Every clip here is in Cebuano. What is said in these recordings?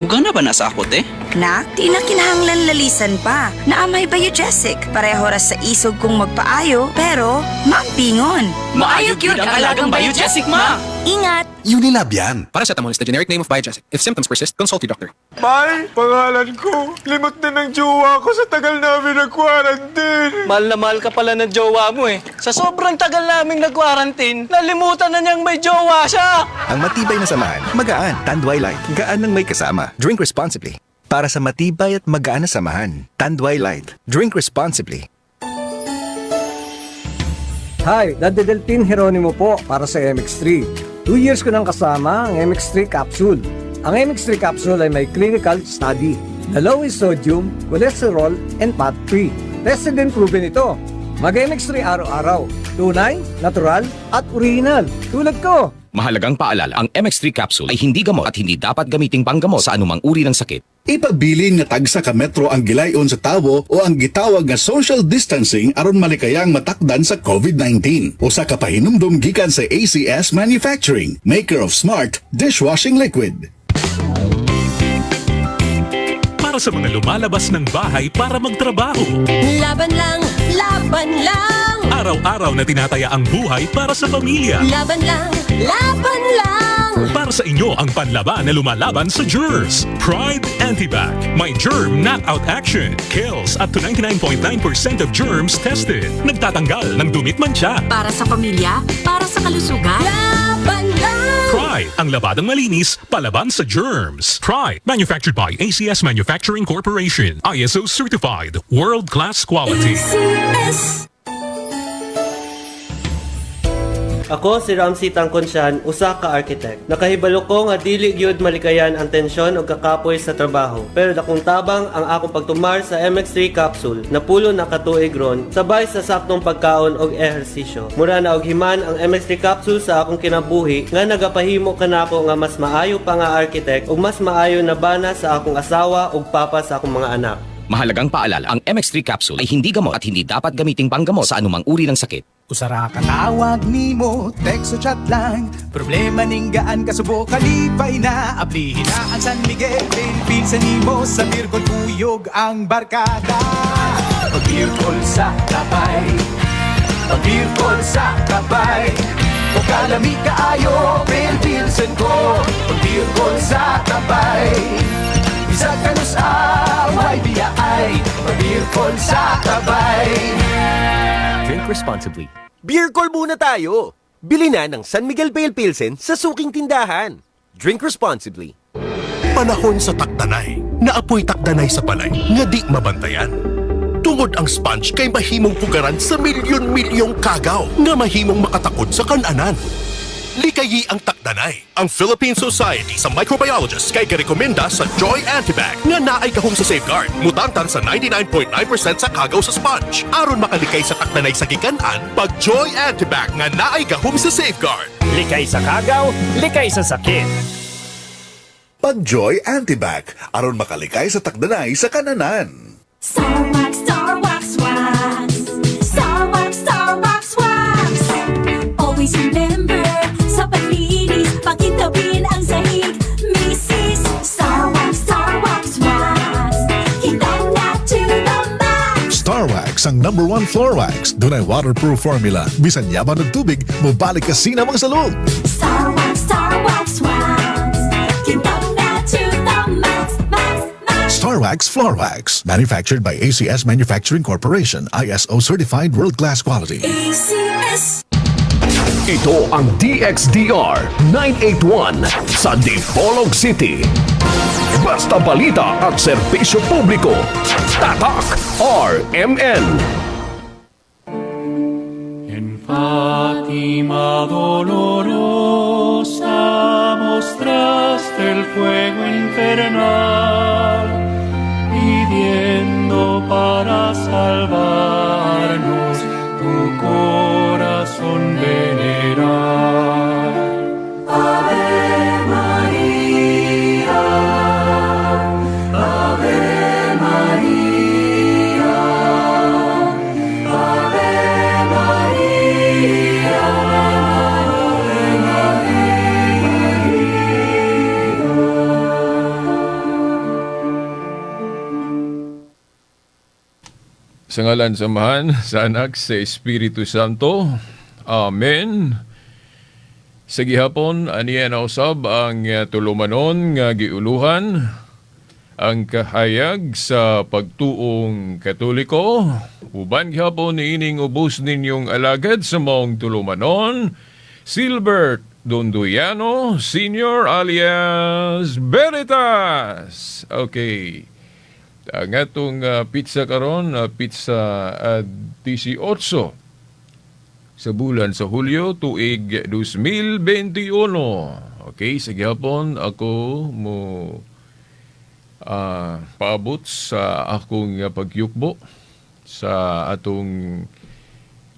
Gana ba na sa ako, te? Nak, di na kinahanglan lalisan pa. Naa may Biogesic. Pareho ra sa isog kung magpaayo, pero maampingon. Maayo gyud ang alagang Biogesic, ma! Ingat! Unilab yan. Paracetamol is the generic name of Biogesic. If symptoms persist, consult your doctor. Mahal, pangalan ko. Limot na ng jowa ko sa tagal namin nag-quarantine. Mahal na mahal ka pala ng jowa mo eh. Sa sobrang tagal naming nag-quarantine, nalimutan na niyang may jowa siya. Ang matibay na samahan, magaan. Tanduay Light. Gaan ng may kasama. Drink responsibly. Para sa matibay at magaan na samahan, Tanduay Light. Drink responsibly. Hi, Daddy Delphine Geronimo po para sa MX3. 2 years ko nang kasama ang MX3 capsule. Ang MX3 capsule ay may clinical study na low in sodium, cholesterol, and fat-free. Tested and proven ito. Mag-MX3 araw-araw. Tunay, natural, at original. Tulad ko. Mahalagang paalala, ang MX3 capsule ay hindi gamot at hindi dapat gamiting panggamot sa anumang uri ng sakit. Ipabilin nga tagsa ka metro ang gilayon sa tawo o ang gitawag nga social distancing aron malikayang matakdan sa COVID-19. Usa ka pahinumdom gikan sa ACS Manufacturing, maker of smart dishwashing liquid. Para sa mga lumalabas ng bahay para magtrabaho. Laban lang, laban lang. Araw-araw na tinataya ang buhay para sa pamilya. Laban lang, laban lang. Para sa inyo ang panlaban na lumalaban sa germs. Pride Antibac. May germ knockout action. Kills up to 99.9% of germs tested. Nagtatanggal ng dumi't mantsa. Para sa pamilya, para sa kalusugan. Laban lang. Pride, ang labadang malinis, palaban sa germs. Pride, manufactured by ACS Manufacturing Corporation. ISO certified, world-class quality. ACS. Ako si Ramsey Tangkonsyan, usa ka architect. Nakahibalo ko nga dili gyud malikayan ang tensyon ug kakapoy sa trabaho. Pero dakong tabang ang akong pagtumar sa MX3 capsule na pulo na katuig ron sabay sa saktong pagkaon og ehersisyo. Mura na og himan ang MX3 capsule sa akong kinabuhi nga nagapahimo kanako nga mas maayo pa nga architect ug mas maayo na bana sa akong asawa ug papa sa akong mga anak. Mahalagang paalala, ang MX3 capsule ay hindi gamot at hindi dapat gamiting panggamot sa anumang uri ng sakit. Usara ka tawag nimo, text o chat lang. Problema ning gaan kasubo, kalipay na. Ablihin na ang San Miguel, Philippines sa nimo. Sa beer call kuyog ang barkada. Pag-beer call sa kabay, pag-beer call sa kabay. O kalami kaayo, Pale Pilsen ko. Pag-beer call sa kabay, bisag kanus-a, way biyaay. Pag-beer call sa kabay. Drink responsibly. Beer call muna tayo! Bili na ng San Miguel Pale Pilsen sa suking tindahan. Drink responsibly. Panahon sa takdanay, naa poy takdanay sa balay nga di mabantayan. Tungod ang sponge kay mahimong pugaran sa milyon-milyong kagaw nga mahimong makatakod sa kananan. Likayi ang takdanay. Ang Philippine Society sa Microbiologists kay girekomenda sa Joy Antibac nga naay gahom sa safeguard. Mutangtang sa 99.9% sa kagaw sa sponge. Aron makalikay sa takdanay sa gikan-an, pag Joy Antibac nga naay gahom sa safeguard. Likay sa kagaw, likay sa sakit. Pag Joy Antibac, aron makalikay sa takdanay sa kananan. Starwax, Starwax, wax. Starwax, Starwax, wax. Always remember, sa paglinis, pakintabin ang sahig, Mrs. Starwax, Starwax, wax. Kintab na to the max. Starwax ang number one floor wax. Dunay waterproof formula. Bisan yaban og tubig, mobalik kasinam ang salog. Starwax, Starwax, wax. Kintab na to the max, max, max. Starwax Floor Wax. Manufactured by ACS Manufacturing Corporation. ISO certified world-class quality. ACS. Ito ang DXDR 981 sa Dipolog City. Basta balita at serbisyo publiko. Tatak RMN. En Fátima dolorosa mostraste el fuego infernal, pidiendo para salvarnos tu corazón venerar. Ave María, Ave María, Ave María, Ave María. Sa ngalan sa Amahan, sa Anak, sa Espiritu Santo. Amen. Sa gihapon, aniya na usab ang tulumanon nga giuluhan ang kahayag sa pagtuong Katoliko. Uban gihapon niining ubos ninyong alagad sa maong tulumanon, Silbert Donduyano Senior alias Veritas. Okay. Ang atong petsa karon, petsa 18 sa bulan sa Hulyo, tuig 2021. Okay, sa gihapon ako mo paabot sa akong pagyukbo sa atong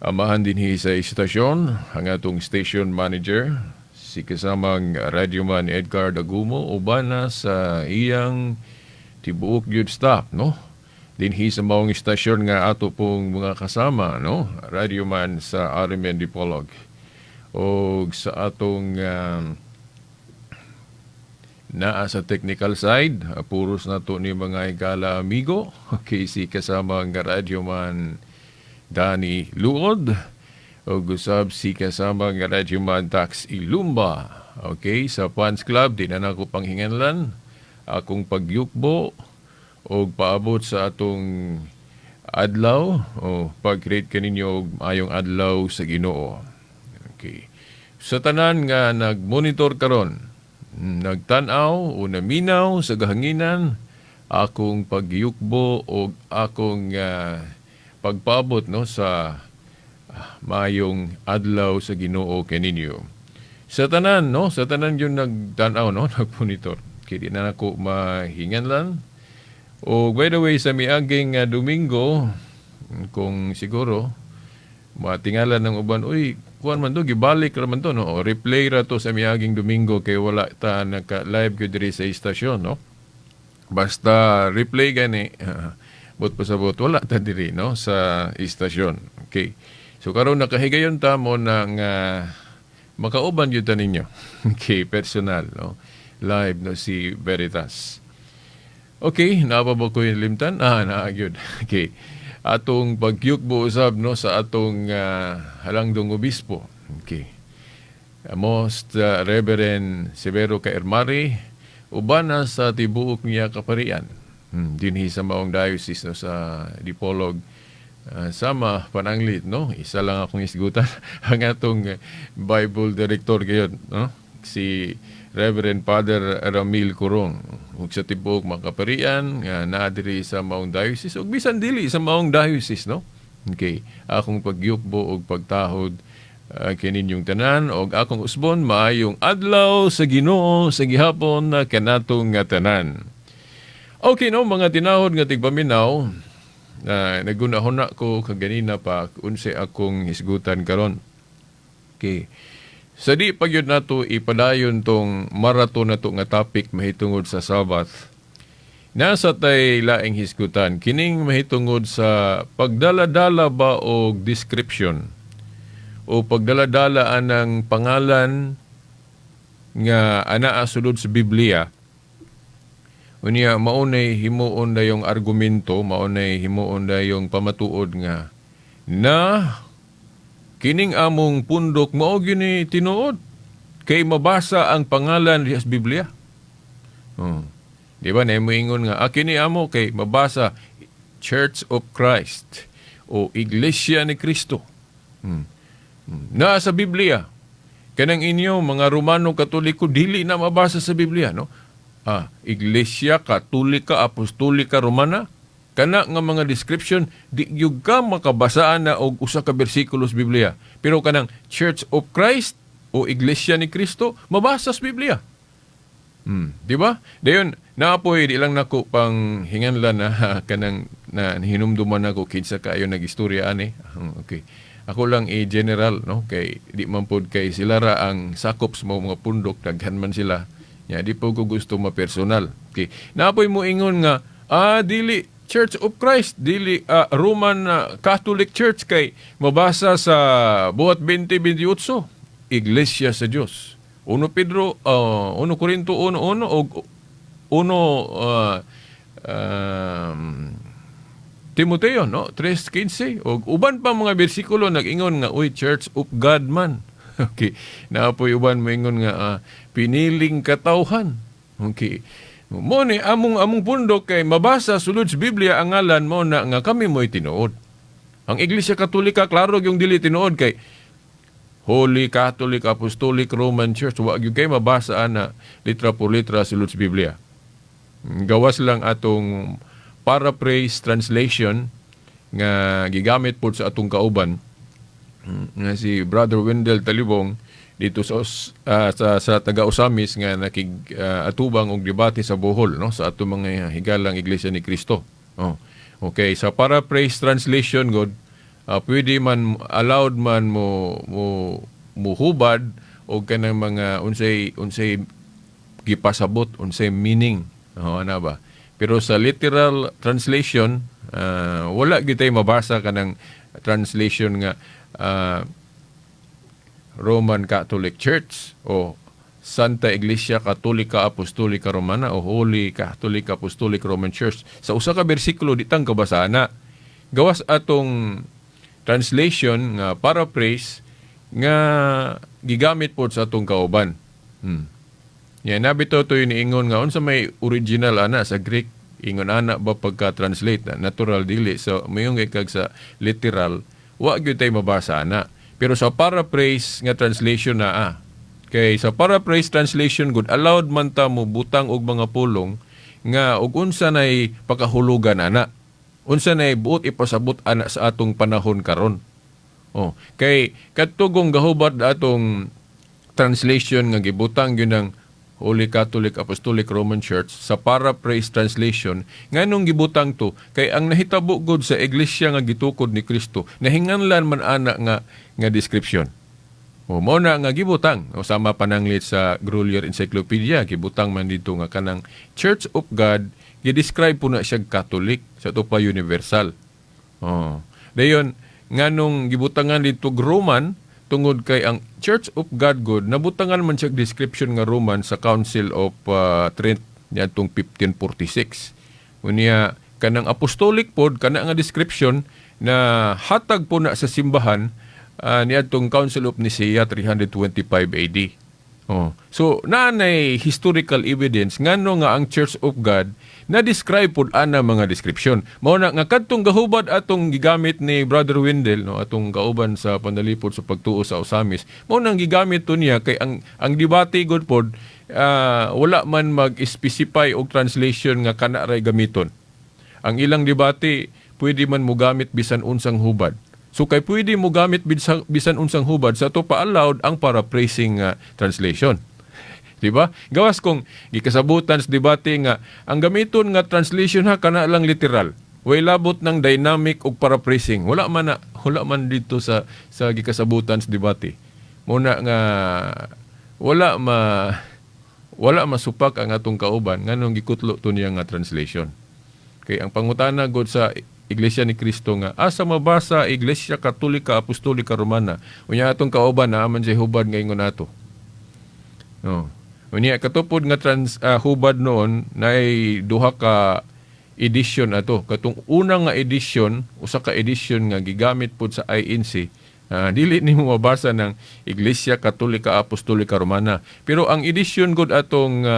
amahan dinhi sa istasyon, ang atong station manager, si kasamang radyoman Edgar Dagumo, uban na sa iyang tibuok gyud staff, no? Dinhi sa maong istasyon nga ato pong mga kasama, no? Radyoman sa RMN Dipolog. O sa atong naa sa technical side, puros na to ni mga igala amigo. Okay, si kasamang radyoman Danny Luod o gusab si kasamang radyoman Tax Ilumba. Okay, sa fans club, di na nako panghinganlan akong pagyukbo o paabot sa atong adlaw o pag-create kaninyo og maayong adlaw sa Ginoo. Okay. Sa tanan nga nagmonitor karon, nagtan-aw o naminaw sa gahanginan akong pagyukbo o akong pagpaabot, no, sa maayong adlaw sa Ginoo kaninyo. Sa tanan, no, sa tanan yung nagtan-aw, no, nagmonitor. Kaya di na nako mahinganlan. O by the way, sa miaging Domingo, kung siguro matingala ng uban, uy, kuan man to, gibalik ra man to, no? O, replay ra to sa miaging Domingo kay wala ta naka-live gyud diri sa istasyon, no? Basta replay gani, but pasabot wala ta diri, no, sa istasyon. Okay. So karon nakahigayon ta mo nang makauban gyud ta ninyo. Okay, personal, no? Live, no, si Veritas. Okay, naa pa ba ko yung limtan? Ah, naa gyud. Okay. Atong pagyukbo usab, no, sa atong halangdong obispo. Okay. Most Reverend Severo Kaermari uban na sa tibuok niya kaparian. Dinhi sa maong diocese, no, sa Dipolog. Sama pananglit, no? Isa lang akong isgutan ang atong Bible director gayon, no? Si Reverend Father Ramil Curong ug sa tibuok mga kaparian nga naa diri sa maong diocese ug bisan dili sa maong diocese, no? Okay, akong pagyukbo ug pagtahod kaninyong tanan ug akong usbon maayong adlaw sa Ginoo sa gihapon na kanatong nga tanan. Okay, no, mga tinahod nga tigpaminaw, na nagunahuna ko kaganina pa unsay akong hisgutan karon. Okay. Sa di pa gyud nato ipadayon tong marathon nato nga topic mahitungod sa Sabbath. Nasa tay laing hisgutan kining mahitungod sa pagdala-dala ba og description o pagdala-dala anang pangalan nga anaa sulod sa Biblia. Unya maunay himuon na yung argumento, maunay himuon na yung pamatuod nga na kining among pundok mao gyud ni tinuod kay mabasa ang pangalan diha sa Biblia. Oh. Di ba na moingon nga kini amo kay mabasa Church of Christ o Iglesia ni Cristo. Naa sa Biblia. Kanang inyo mga Romano Katoliko dili na mabasa sa Biblia, no? Ah, Iglesia Katolika Apostolika Romana, kana nga mga description di gyud ka makabasaan na og usa ka bersikulo sa Biblia. Pero kanang Church of Christ o Iglesia ni Cristo mabasa sa Biblia. Di ba? Dayon naapoy di lang nako pang hinganlan na kanang na hinumduman nako kinsa kaayo nagistorya ani. Okay. Ako lang i-general, no, kay di man pod kay sila ra ang sakop sa mga pundok, daghan man sila. Nya di po ko gusto ma-personal. Okay. Naapoy mo ingon nga dili Church of Christ, dili Roman Catholic Church kay mabasa sa Buhat 20:28, Iglesia sa Dios. 1 Pedro, 1 Corinto 1:1 og 1 Timoteo, no, 3:15 ug uban pa mga bersikulo nag-ingon nga, uy, Church of God man. Okay. Naa poy uban moingon nga piniling katawhan. Okay. Mo ni among pundok kay mabasa sulod sa Biblia ang ngalan mo na nga kami mo'y tinuod. Ang Iglesia Katolika, klaro yung dili tinuod kay Holy Catholic Apostolic Roman Church, wa gyud kay mabasa ana litra por litra sulod sa Biblia. Gawas lang atong paraphrase translation nga gigamit pod sa atong kauban nga si Brother Wendell Talibong dito sa taga Osamis nga nakig atubang og debate sa Bohol, no, sa atong mga higalang Iglesia ni Cristo. Oh. Okay, sa paraphrase translation god, pwede man, allowed man mo mo muhubad og kanang mga unsay unsay gipasabot, unsay meaning. Oh, ana ba? Pero sa literal translation, wala gyud tay mabasa kanang translation nga Roman Catholic Church o Santa Iglesia Katolika Apostolika Romana o Holy Catholic Apostolic Roman Church. Sa usa ka bersikulo di tang kabasa na. Gawas atong translation nga paraphrase nga gigamit pod sa atong kauban. Ya, nabito to yun ingon nga unsa may original ana sa Greek, ingon ana ba pagka-translate na natural dili. So mayong kag sa literal, wa gyud tay mabasa ana. Pero sa paraphrase nga translation na. Kay sa paraphrase translation good, allowed man ta mo butang og mga pulong nga og unsa nay pakahulugan ana. Unsa nay buot ipasabot ana sa atong panahon karon. Oh, kay kadtugong gahubad atong translation nga gibutang gyud ng Holy Catholic Apostolic Roman Church sa paraphrase translation, nganong gibutang to? Kay ang nahitabo gud sa iglesia nga gitukod ni Kristo, nahinganlan man ana nga nga description. O mo na nga gibutang o sama pananglit sa Grolier Encyclopedia, gibutang man dito nga kanang Church of God, gi-describe po na siya Catholic sa ato pa universal. Oh. Dayon nganong gibutangan dito Roman? Tungod kay ang Church of God good, nabutangan man siya description nga Roman sa Council of Trent niadtong 1546. Unya kanang apostolic pod, kana nga description na hatag po na sa simbahan niadtong Council of Nicaea 325 AD. Oh. So naanay historical evidence ngano nga ang Church of God na describe pod ana mga description. Mao na nga kadtong gahubad atong gigamit ni Brother Wendell, no, atong kauban sa panalipod sa pagtuo sa Osamis. Mao nang gigamit to niya kay ang debate gud pod, wala man mag-specify og translation nga kana ray gamiton. Ang ilang debate, pwede man mogamit bisan unsang hubad. So kay pwede mo gamit bisan unsang hubad, sa ato pa allowed ang paraphrasing translation. Di ba? Gawas kung gikasabutan sa debate nga ang gamiton nga translation ha, kana lang literal. Way labot ng dynamic ug paraphrasing. Wala man na, wala man dito sa gikasabutan sa debate. Muna nga wala masupak ang atong kauban nganong gikutlo to niya nga translation. Kay ang pangutana god sa Iglesia ni Cristo nga asa mabasa Iglesia Katolika Apostolika Romana? Unya atong kauban naa man siya hubad nga ingon ato. No. Unya katupod nga hubad noon, nay duha ka edition ato. Katong una nga edition, usa ka edition nga gigamit pod sa INC, dili nimo mabasa ng Iglesia Katolika Apostolika Romana. Pero ang edition god atong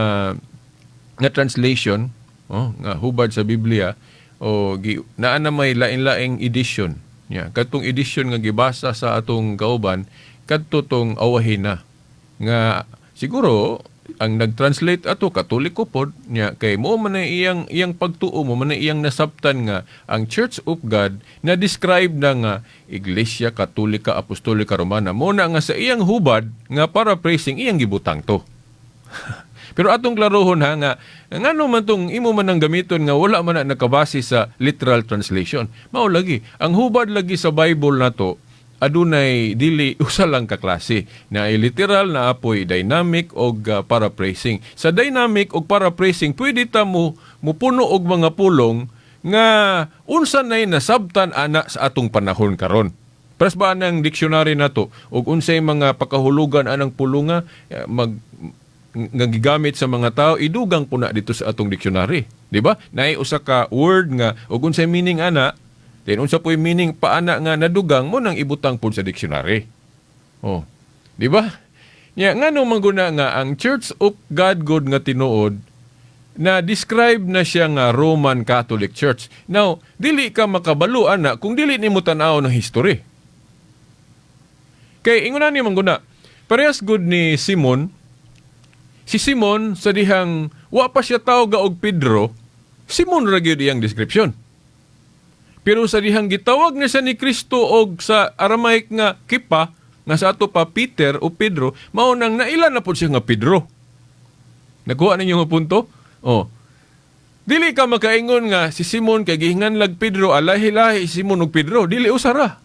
nga translation, oh, nga hubad sa Biblia o gi, naa na may lain-laing edition. Ya, katong edition nga gibasa sa atong kauban kadto tong awahin na nga siguro ang nag-translate ato Katoliko pod niya kay mo man na iyang iyang pagtuo, mo man na iyang nasabtan nga ang Church of God na describe na nga Iglesia Katolika Apostolika Romana. Mo na nga sa iyang hubad nga paraphrasing, iyang gibutang to. Pero atong klarohon ha nga ngano man tong imo man ang gamiton nga wala man na nakabase sa literal translation. Mao lagi ang hubad lagi sa Bible nato, adunay dili usa lang ka klase na literal, na apoy dynamic og paraphrasing. Sa dynamic og paraphrasing, pwede ta mo mupuno og mga pulong nga unsa nay nasabtan ana sa atong panahon karon. Pres ba ang dictionary nato og unsay mga pakahulugan anang pulunga mag nga gigamit sa mga tao, idugang po na dito sa atong dictionary, di ba? Naay usa ka word nga og unsay meaning ana. Then unsa po'y meaning paana nga nadugang mo nang ibutang pud sa dictionary. Oh. Di ba? Nya ngano man guna nga ang Church of God gud nga tinuod na describe na siya nga Roman Catholic Church. Now, dili ka makabalo ana kung dili nimo tan-aw ng history. Kay ingon ani man guna, parehas gud ni Simon. Si Simon sa dihang wa pa siya tawga og Pedro, Simon ra gyud iyang description. Pero sa dihang gitawag na siya ni Kristo og sa Aramaic nga Kipa, nga sa ato pa Peter o Pedro, mao nang naila na pud siya nga Pedro. Nakuha ninyo nga punto? Oh. Dili ka makaingon nga si Simon kay gihinganlag Pedro, alahi-lahi si Simon og Pedro. Dili usara.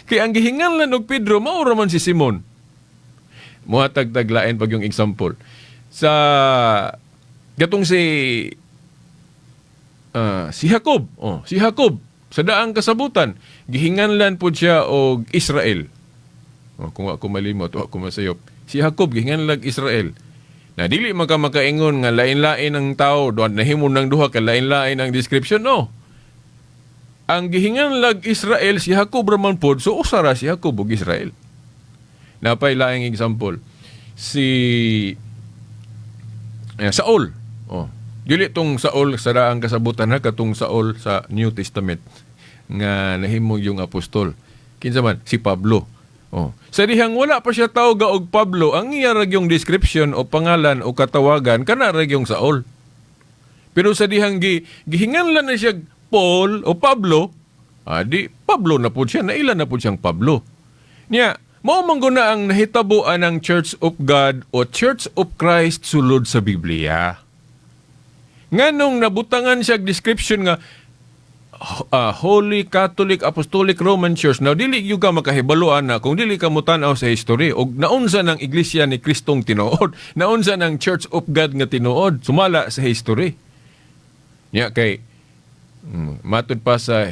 Kay ang gihinganlan og Pedro mao ra man si Simon. Muhatag taglain pag yung example. Sa gatong si si Jacob, oh, si Jacob sa daang kasabutan, gihinganlan pud siya og Israel. Oh, kung ako malimot, o ako masayop. Si Jacob gihinganlag Israel. Na dili man ka makaingon nga lain-lain ang tao, doon nahimo ng duha ka lain-lain ang description, no. Ang gihinganlag Israel si Jacob ra man pod, so usa ra si Jacob ug Israel. Napay laing example. Si Saul. Oh. Dili tong Saul sa daang kasabutan ha, katong Saul sa New Testament nga nahimo yung apostol. Kinsa man? Si Pablo. Oh. Sa dihang wala pa siya tawga og Pablo, ang iya ra yung description o pangalan o katawagan kana ra yung Saul. Pero sa dihang gihinganlan na siya Paul o Pablo, di Pablo na pud siya, naila na pud siyang Pablo. Nya, mao man guna ang nahitabo anang Church of God o Church of Christ sulod sa Biblia. Nganong nabutangan siya description nga Holy Catholic Apostolic Roman Church. Now, dili gyud ka makahibaluan na kung dili ka motan-aw sa history og naunsa ng Iglesia ni Kristong tinuod, naunsa ng Church of God nga tinuod, sumala sa history. Nya kay matud pa sa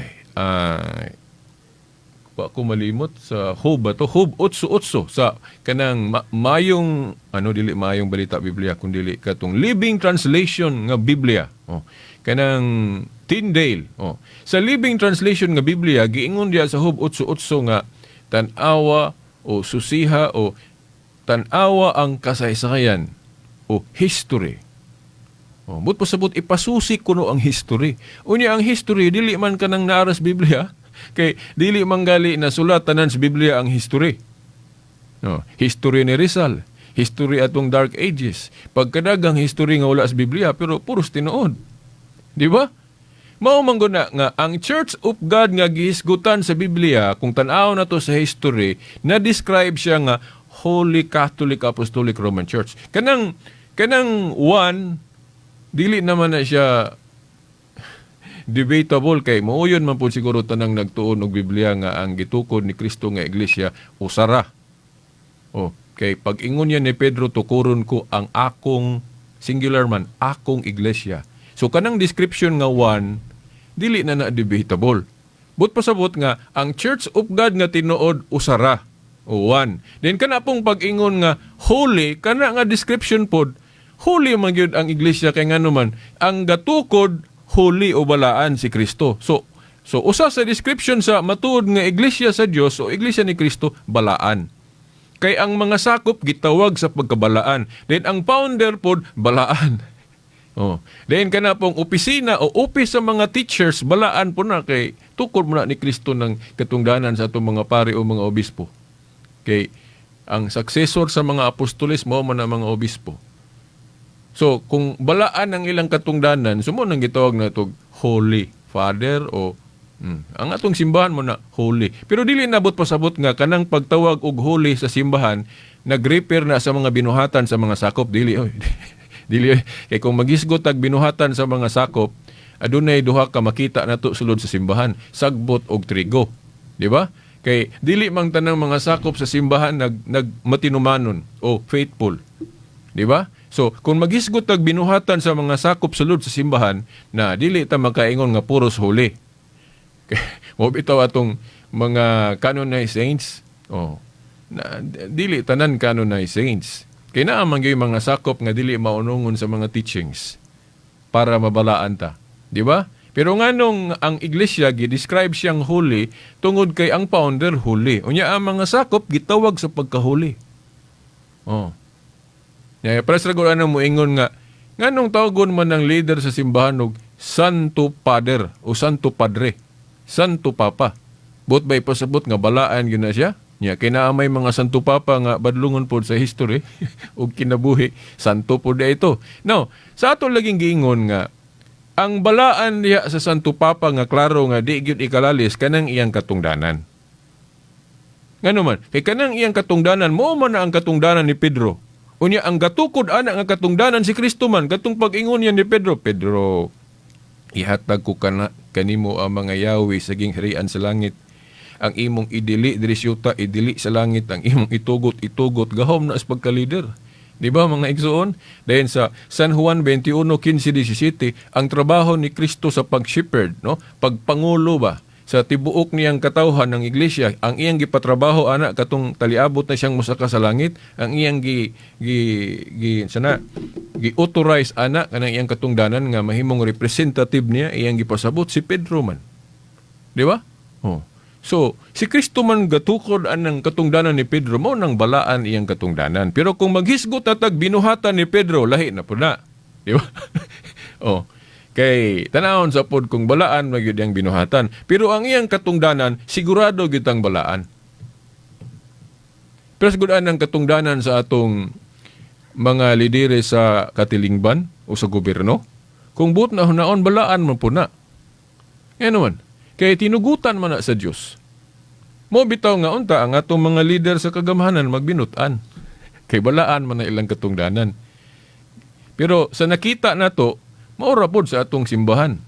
wa ko malimot sa Job ba to? Job 8:8 sa kanang mayong ano, dili mayong balita Biblia kun dili katong Living Translation nga Biblia. Oh, kanang Tyndale. Oh. Sa Living Translation nga Biblia giingon diya sa Job 8:8 nga tan-awa o susiha o tan-awa ang kasaysayan o history. Oh, but pasabot ipasusi kuno ang history. Unya ang history dili man kanang naaras Biblia. Kay dili man gali na sulat tanan sa Biblia ang history. No, history ni Rizal, history atong Dark Ages. Pagkadagang history nga wala sa Biblia pero puros tinuod. Di ba? Mao man guna nga ang Church of God nga gihisgutan sa Biblia kung tan-aw na to sa history, na describe siya nga Holy Catholic Apostolic Roman Church. Kanang kanang one dili naman na siya debatable kay mauyon man po siguro tanang nagtuon og Biblia nga ang gitukod ni Kristo nga iglesia usara. Oh, kay pag-ingon niya ni Pedro, tukuron ko ang akong singular man, akong iglesia. So kanang description nga one dili na na debatable. But pasabot nga ang Church of God nga tinuod usara o one. Then kana pong pag-ingon nga holy, kana nga description pod holy man gyud ang iglesia kay ngano man ang gatukod holy o balaan si Kristo. So usa sa description sa matuod nga iglesia sa Dios o iglesia ni Kristo balaan. Kay ang mga sakop gitawag sa pagkabalaan. Then ang founder pod balaan. Oh. Then kana pong opisina o office sa mga teachers balaan po na kay tukod mo na ni Kristo ng katungdanan sa atong mga pari o mga obispo. Kay ang successor sa mga apostoles mao man ang mga obispo. So, kung balaan ang ilang katungdanan, so mo nang gitawag na itong Holy Father o ang atong simbahan mo na holy. Pero dili nabot pasabot nga kanang pagtawag og holy sa simbahan nag-refer na sa mga binuhatan sa mga sakop. Dili oy. Dili oy. Kay kung magisgot ag binuhatan sa mga sakop, adunay duha ka makita nato sulod sa simbahan, sagbot og trigo. Di ba? Kay dili mang tanang mga sakop sa simbahan nagmatinumanon o faithful. Di ba? So, kung magisgot ag binuhatan sa mga sakop sulod sa simbahan, na dili ta makaingon nga puros holy. Mo bitaw atong mga canonized saints. Oh, na, dili tanan canonized saints. Kay naa man gyud mga sakop nga dili maunungon sa mga teachings para mabalaan ta. Di ba? Pero nganong ang iglesia gi-describe siyang holy tungod kay ang founder holy. Unya ang mga sakop gitawag sa pagka-holy. Oh. Ya, para sa ano moingon nga nganong tawagon man ang leader sa simbahan og Santo Father o Santo Padre, Santo Papa? Buot ba ipasabot nga balaan gyud na siya? Nya kay naa may mga Santo Papa nga badlungon pod sa history ug kinabuhi, santo pod ito. Now, sa ato laging giingon nga ang balaan diha sa Santo Papa nga klaro nga di gyud ikalalis kanang iyang katungdanan. Ngano man, kay kanang iyang katungdanan mao man na ang katungdanan ni Pedro. Unya ang gatukod ana nga katungdanan si Kristo man katong pag-ingon niya ni Pedro, "Pedro, ihatag ko kana kanimo ang mga yawi sa gingharian sa langit. Ang imong idili diri sa yuta, idili sa langit, ang imong itugot, itugot." Gahom na sa pagka-leader. Di ba, mga igsoon? Dahil sa San Juan 21:15-17, ang trabaho ni Kristo sa pag-shepherd, no? Pagpangulo ba sa tibuok niyang katawhan ng iglesia, ang iyang gipatrabaho ana katong taliabot na siyang mosaka sa langit, ang iyang gi gi gi sana gi-authorize ana kanang iyang katungdanan nga mahimong representative niya, iyang gipasabot si Pedro man. Di ba? Oh. So, si Kristo man gatukod anang katungdanan ni Pedro, mao nang balaan iyang katungdanan. Pero kung maghisgot atag binuhatan ni Pedro, lahi na po na. Di ba? Oh. Kay tanawon sa pod kung balaan magyud iyang binuhatan. Pero ang iyang katungdanan, sigurado gyud ang balaan. Pero sigurado ang katungdanan sa atong mga lidere sa katilingban o sa gobyerno, kung buot na hunaon, balaan man po na. Ngayon naman, kay tinugutan man na sa Diyos. Mo bitaw nga unta ang atong mga lider sa kagamhanan magbinutan. Kay balaan man na ilang katungdanan. Pero sa nakita nato, maura pod sa atong simbahan.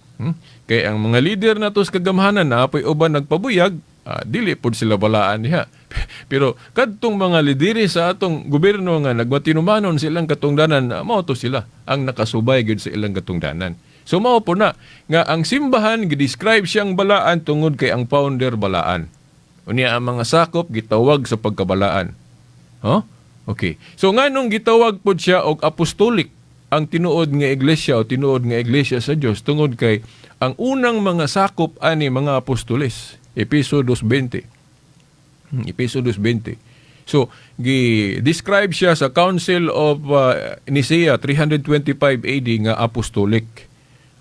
Kay ang mga lider nato sa kagamhanan na apoy uban nagpabuyag, dili pod sila balaan diha. Pero kadtong mga lideri sa atong gobyerno nga nagmatinumanon silang katungdanan, mao to sila ang nakasubay gyud sa ilang katungdanan. So mao po na nga ang simbahan gi-describe siyang balaan tungod kay ang founder balaan. Unya ang mga sakop gitawag sa pagkabalaan. Huh? Okay. So nganong gitawag pod siya og apostolic ang tinuod nga iglesia o tinuod nga iglesia sa Dios tungod kay ang unang mga sakop ani mga apostoles, Epeso 2:20. Epeso 2:20. So gi-describe siya sa Council of Nicaea 325 AD nga apostolic.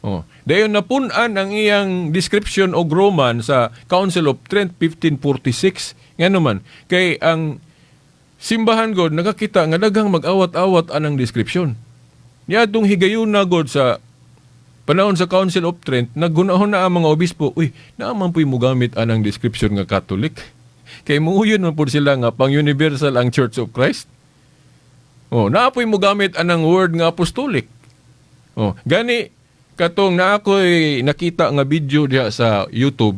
Oh. Dayon napun-an ang iyang description og Roman sa Council of Trent 1546. Ngano man, kay ang simbahan god nakakita nga daghang mag-awat-awat anang description. Niadtong higayuna god sa panahon sa Council of Trent, naghunahon na ang mga obispo, uy, naa man pu'y mugamit anang description nga Catholic. Kay muuyon man pud sila nga pang-universal ang Church of Christ. Oh, naa pu'y mugamit anang word nga apostolic. Oh, gani katong na ako'y nakita nga video diha sa YouTube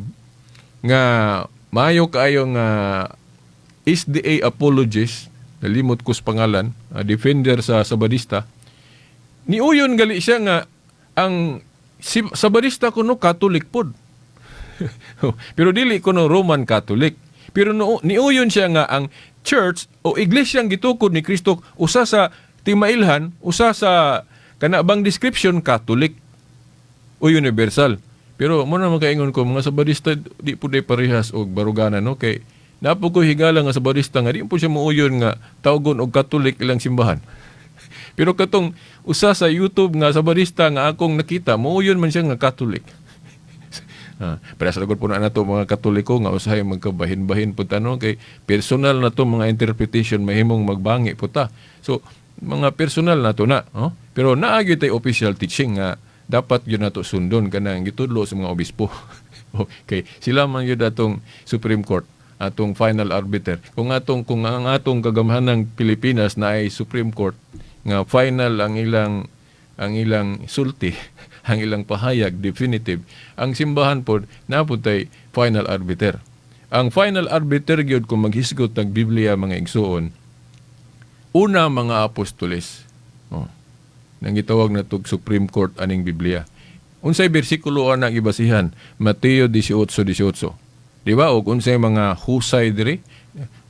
nga maayo kaayo nga SDA apologist, nalimot ko sa pangalan, defender sa Sabadista. Niuyon gali siya nga ang si, Sabadista kuno Catholic pod. Pero dili kuno Roman Catholic. Pero no, niuyon siya nga ang church o iglesia ang gitukod ni Kristo usa sa timailhan, usa sa kana bang description Catholic o universal. Pero mo na makaingon ko mga Sabadista di po day parehas og baruganan, no, kay napo ko higala nga Sabadista nga di po siya muuyon nga tawgon og Catholic ilang simbahan. Pero katong usa sa YouTube nga Sabadista nga akong nakita, muuyon man siya nga Catholic. Pero sa po na nato mga Katoliko nga usahay magkabahin-bahin po tanong kay personal na to mga interpretation mahimong magbangi po ta. So mga personal na to na, oh? Pero naa gyud tay official teaching nga dapat gyud nato sundon kanang gitudlo sa mga obispo. Okay, sila man gyud atong Supreme Court, atong final arbiter. Kung ang atong kagamhanang Pilipinas na ay Supreme Court nga final ang ilang sulti, ang ilang pahayag definitive, ang simbahan pod naa pod tay final arbiter. Ang final arbiter gyud kung maghisgot ng Biblia, mga igsuon, una mga apostoles. Oh. Nang gitawag na tug Supreme Court aning Biblia. Unsay bersikulo ang gibasihan? Mateo 18:18. Di ba? Og unsay mga husay diri?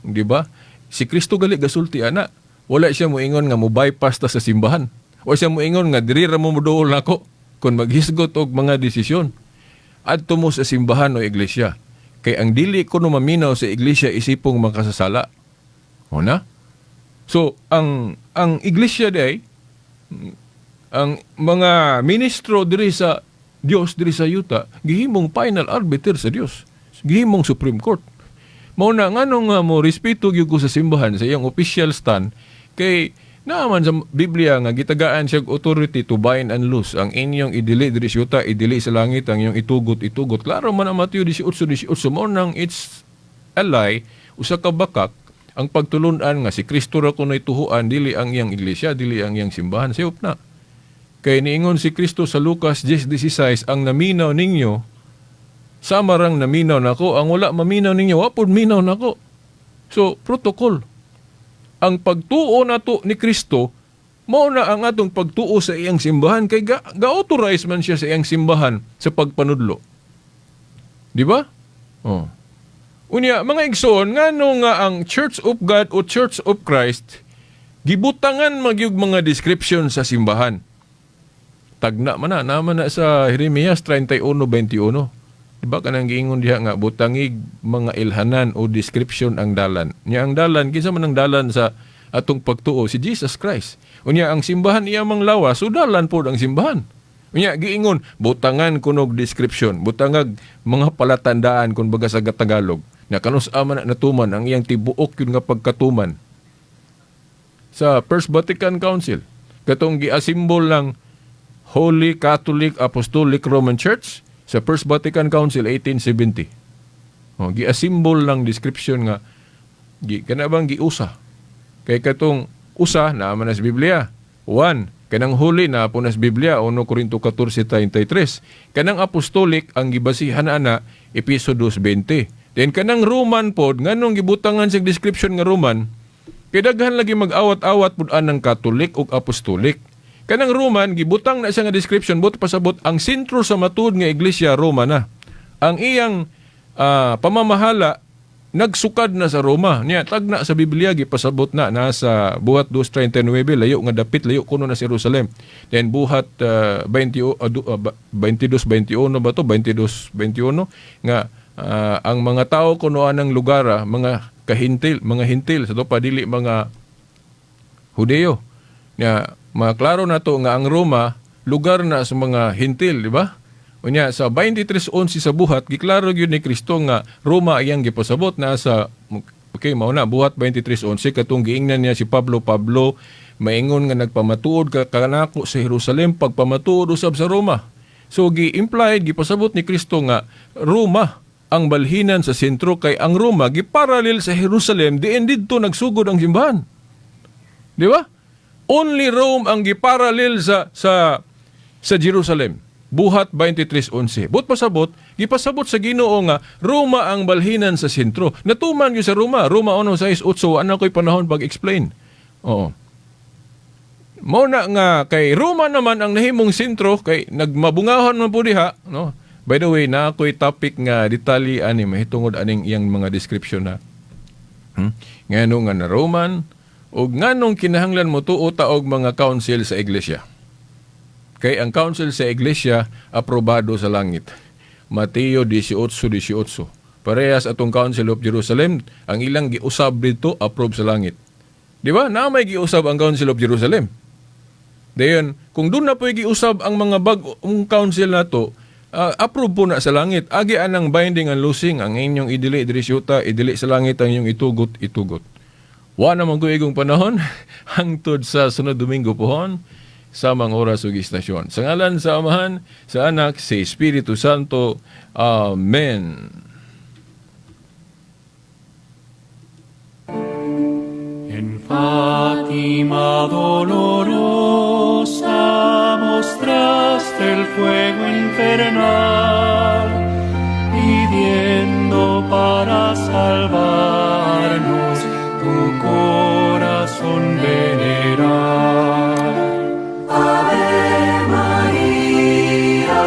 Di ba? Si Kristo gali gasulti ana. Wala siya moingon nga mo bypass ta sa simbahan. O siya moingon nga diri ra mo moduol nako kung maghisgot og mga desisyon. Adto mo sa simbahan o iglesia. Kay ang dili kuno maminaw sa iglesia isipong makasasala. O na? So, ang iglesia day, ang mga ministro diri sa Dios diri sa yuta, gihimong final arbiter sa Dios. Gihimong Supreme Court. Mao na nganong nga mo respeto gyud ko sa simbahan sa iyang official stand, kay naaman sa Biblia nga gitagaan siya og authority to bind and loose. Ang inyong idili diri sa yuta, idili sa langit, ang inyong itugot, itugot. Klaro man ang Mateo 18:18. Mao nang it's a lie, usa ka bakak ang pagtulun-an nga si Kristo ra kuno'y tuhuan, dili ang iyang iglesia, dili ang iyang simbahan. Sayop na. Kay niingon si Kristo sa Lucas 10:16, ang naminaw ninyo, sama rang naminaw nako, ang wala maminaw ninyo, wa pod minaw nako. So, protocol. Ang pagtuo nato ni Kristo, mao na ang atong pagtuo sa iyang simbahan, kay ga-authorize man siya sa iyang simbahan sa pagpanudlo. Di ba? Oh. Unya, mga igsoon, ngano nga ang Church of God o Church of Christ, gibutangan magyug mga description sa simbahan. Tagna man na, naman na sa Jeremias 31:21. Di ba kanang giingon diha nga butangig mga ilhanan o description ang dalan. Nya ang dalan, kinsa man ang dalan sa atong pagtuo? Si Jesus Christ. Unya ang simbahan iya mang lawas, so dalan pod ang simbahan. Unya giingon butangan kunog description, butangag mga palatandaan kun baga sa Tagalog. Na kanus-a man na natuman ang iyang tibuok yun nga pagkatuman. Sa First Vatican Council, katong giasimbol ng Holy Catholic Apostolic Roman Church sa First Vatican Council 1870. Oh, giasimbol lang description nga gi kana bang giusa. Kay katong usa naa man na sa Biblia. 1. Kanang holy na po na sa Biblia, 1 Corinto 14:33. Kanang apostolic ang gibasihan ana Episo 2:20. Then kanang Roman pod, nganong gibutangan sa description nga Roman, kay daghan lagi mag-awat-awat pud anang Catholic ug Apostolic. Kanang Roman gibutang na siya nga description, but pasabot ang sentro sa matud nga iglesia Roma na. Ang iyang pamamahala nagsukad na sa Roma. Niya tagna sa Biblia gipasabot na nasa Buhat 2:39, layo nga dapit, layo kuno na sa Jerusalem. Then Buhat 20, 22:21 ba to? 22:21 nga ang mga tao kuno anang lugar, mga kahintil, mga hintil sa to pa, dili mga Hudeo. Nya maklaro na to nga ang Roma lugar na sa mga hintil, di ba? Unya sa 23:11 sa Buhat, giklaro gyud ni Kristo nga Roma iyang gipasabot na sa, okay, mao na Buhat 23:11, katong giingnan niya si Pablo, "Pablo, maingon nga nagpamatuod ka kanako sa Jerusalem, pagpamatuod usab sa Roma." So gi-implied, gipasabot ni Kristo nga Roma ang balhinan sa sentro, kay ang Roma giparallel sa Jerusalem, diin didto nagsugod ang simbahan. Di ba? Only Rome ang giparallel sa Jerusalem. Buhat 23:11. But pasabot, gipasabot sa Ginoo nga Roma ang balhinan sa sentro. Natuman gyud sa Roma. Roma 1:6, 8, ana ko'y panahon pag-explain. Oo. Mao na nga kay Roma naman ang nahimong sentro, kay nagmabungahon man po diha, no? By the way, na ako'y topic nga detalye ani mahitungod aning iyang mga description na. Ngano nga na Roman ug nganong kinahanglan mo tuo ta og mga council sa iglesia? Kay ang council sa iglesia aprobado sa langit. Mateo 18:18. Parehas atong Council of Jerusalem, ang ilang giusab dito approve sa langit. Di ba? Na may giusab ang Council of Jerusalem. Dayon, kung doon na po giusab ang mga bag-ong council na to, approve po na sa langit. Agi anang binding and loosing, ang inyong idili diri sa yuta, idili sa langit, ang inyong itugot, itugot. Wa naman ko igong panahon, hangtod sa sunod Domingo pohon, samang oras ug istasyon. Sa ngalan sa Amahan, sa Anak, sa Espiritu Santo. Amen. En Fátima dolorosa mostraste el fuego infernal, pidiendo para salvarnos tu corazón veneral. Ave María,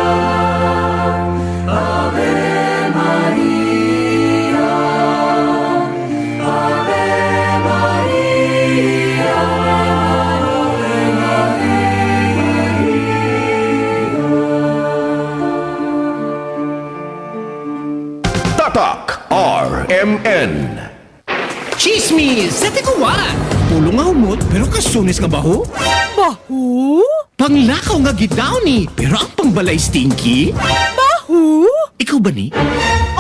Ave María, Ave María, Ave María. Tatak RMN. Chismis sa tikuwan! Pulo nga humot pero kasunis nga baho? Baho? Panglakaw nga gidowny pero ang pangbalay stinky? Baho? Ikaw ba ni?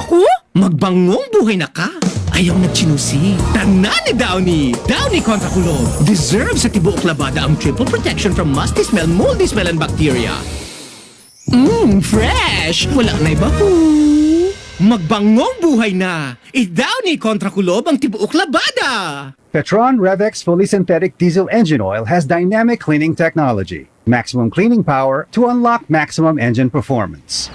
Ako? Magbangong buhay na ka. Ayaw nagchinusi. Tanan ni Downy! Downy kontra kulob. Deserve sa tibuok labada ang triple protection from musty smell, moldy smell, and bacteria. Fresh! Wala na baho. Magbangong buhay na! I-Downy kontra kulob ang tibuok labada! Petron Revex Fully Synthetic Diesel Engine Oil has dynamic cleaning technology, maximum cleaning power to unlock maximum engine performance.